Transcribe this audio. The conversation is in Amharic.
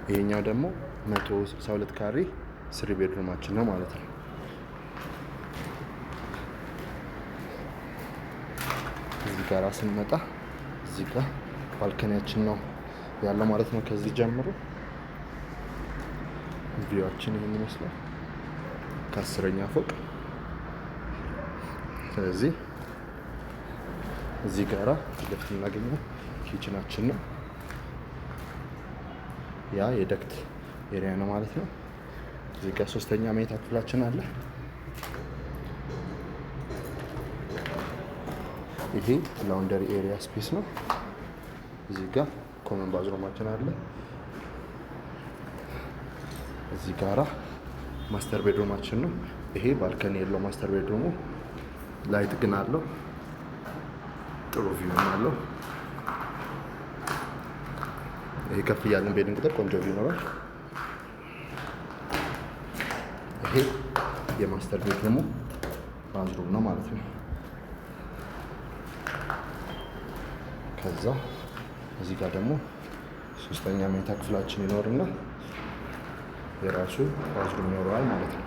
ይሄኛው ደግሞ 162 ካሬ three bedroom ኣችን ነው ማለት ነው። እዚህ ጋር ስንመጣ እዚህ ጋር balcony ያችን ነው ያለው ማለት ነው። ከዚህ ጀምሮ view ኣችን ይህን ይመስላል ከ10ኛ ፎቅ። ስለዚህ እዚህ ጋራ ፊት ለፊት የምናገኘው kitchen ኣችን ነው። ያ የ duct area ነው ማለት ነው። እዚህ ጋር ሶስተኛ መኝታ ክፍላችን አለ። ይሄ laundry area space ነው። እዚህ ጋር common bathroom ኣችን አለ። እዚህ ጋራ master bedroom ኣችን ነው። ይሄ balcony የለው master bedroom ኡ፣ light ግን አለው። ጥሩ view አለው። ይሄ ከፍ እያለን በሄድን ቁጥር ቆንጆ view ይኖራል። ይሄ የ master bedroom ኡ bathroom ነው ማለት ነው። ከዛ እዚህ ጋር ደግሞ ሶስተኛ መኝታ ክፍላችን ይኖርና የራሱ bathroom ይኖረዋል ማለት ነው።